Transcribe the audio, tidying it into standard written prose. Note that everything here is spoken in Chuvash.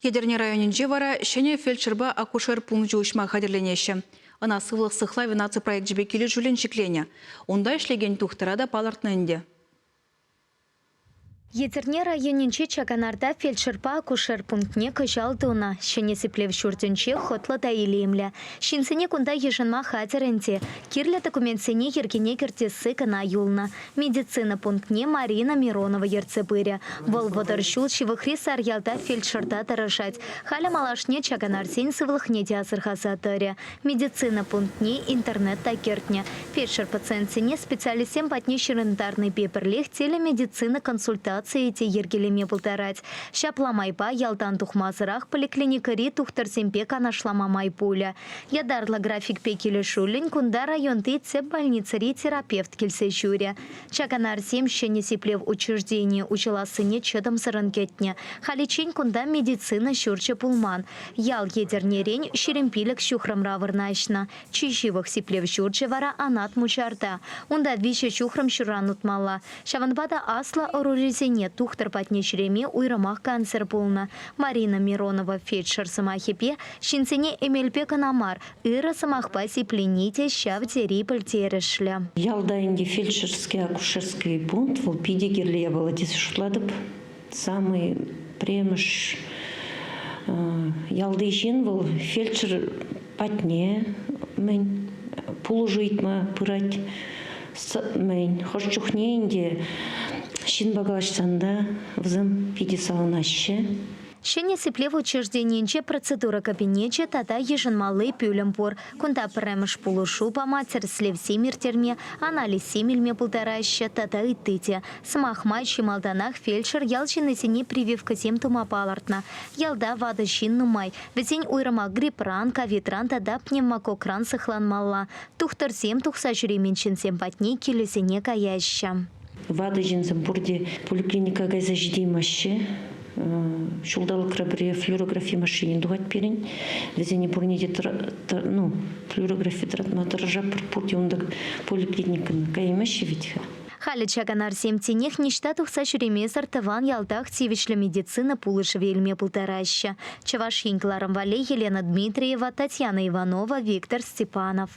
Етӗрне районӗнче вара ҫӗнӗ фельдшерпа акушер пункчӗ уҫма хатӗрленеҫҫӗ. Ӑна Сывлӑх сыхлавӗ наци проекчӗпе килӗшӳллӗн ҫӗкленӗ. Унта ӗҫлекен тухтӑра та палӑртнӑ ӗнтӗ. Етӗрне районӗнчи Чаканарта фельдшерпа акушер пунктне кӑҫал тунӑ. Ҫӗнӗ сиплев ҫуртӗнче хӑтлӑ та илемлӗ. Ҫынсене кунта йышӑнма хатӗр ӗнтӗ. Кирлӗ документсене йӗркене кӗртесси кӑна юлнӑ. Медицина пунктне Марина Миронова ертсе пырӗ. Вӑл 30 ҫул ҫывӑхри Сарьялта фельдшерта тӑрӑшать. Халӗ малашне Чаканарсен сывлӑхне те асӑрхаса тӑрӗ. Медицина пунктне интернет та кӗртнӗ. Фельдшер пациентсене специалистсем патне ҫырӑнтарнипе пӗрлех телемедицина консультацийӗ те йӗркелеме пултарать. Ҫапла майпа ялтан тухмасӑрах поликлиникӑри тухтӑрсемпе канашлама май пулӗ. Ятарлӑ графикпе килӗшӳллӗн кунта районти тӗп больницӑри терапевт килсе ҫӳрӗ. Чаканарсем ҫӗнӗ сиплев учрежденийӗ уҫӑлассине чӑтӑмсӑррӑн кӗтнӗ. Халиччен кунта медицина ҫурчӗ пулман. Ял Етӗрнерен 25 ҫухрӑмра вырнаҫнӑ. Чи ҫывӑх сиплев ҫурчӗ вара Анат Мучарта. Унта виҫӗ ҫухрӑм ҫурран утмалла. Ҫавӑнпа та аслӑ ӑрурисене тухтӑр патне ҫӳреме уйрӑмах кансӗр пулнӑ. Марина Миронова фельдшер сӑмахӗпе, ҫынсене эмелпе кӑна мар, ырӑ сӑмахпа сиплени те ҫав тери пӗлтерӗшлӗ. Ялта ӗнтӗ фельдшерский акушерский пункт вӑл питӗ кирлӗ япала тесе шутлатӑп. Самый премӗш ялти ҫын вӑл фельдшер патне мӗн пулӑшу ыйтма пырать. Мӗн хӑш чухне ӗнтӗ ҫынпа калаҫсан та вӗсем питӗ савӑнаҫҫӗ. Ҫӗнӗ сиплев учрежденийӗнче процедура кабинечӗ тата йышӑнмалли пӳлӗм пур. Кунта пӗрремӗш пулӑшу пама, тӗрӗслевсем ирттерме, анализсем илме пултараҫҫӗ тата ытти те. Сӑмах май, чи малтанах фельдшер ял ҫыннисене прививкӑсем тума палӑртнӑ. Ялта ватӑ ҫын нумай. Вӗсен уйрӑмах грипран, ковидран тата пневмококран сыхланмалла. Тухтӑрсем тухса ҫӳремен ҫынсем патне килӗсене каяҫҫӗ. Ватӑ ҫынсем пурте поликлиника кайса ҫитеймеҫҫӗ. Ҫулталӑкра пӗрре флюорографи машини тухать пирӗн. Вӗсене пурне те ну, флюорографи тӑратма тӑрӑшатпӑр. Пурте унта поликлиникӑна каймаҫҫӗ вӗт-ха. Халӗ чаканарсем тинех ниҫта тухса ҫӳремесӗр тӑван ялтах тивӗҫлӗ медицина пулӑшӑвӗ илме пултараҫҫӗ. Чӑваш Ен кӑларӑм валли Елена Дмитриева, Татьяна Иванова, Виктор Степанов.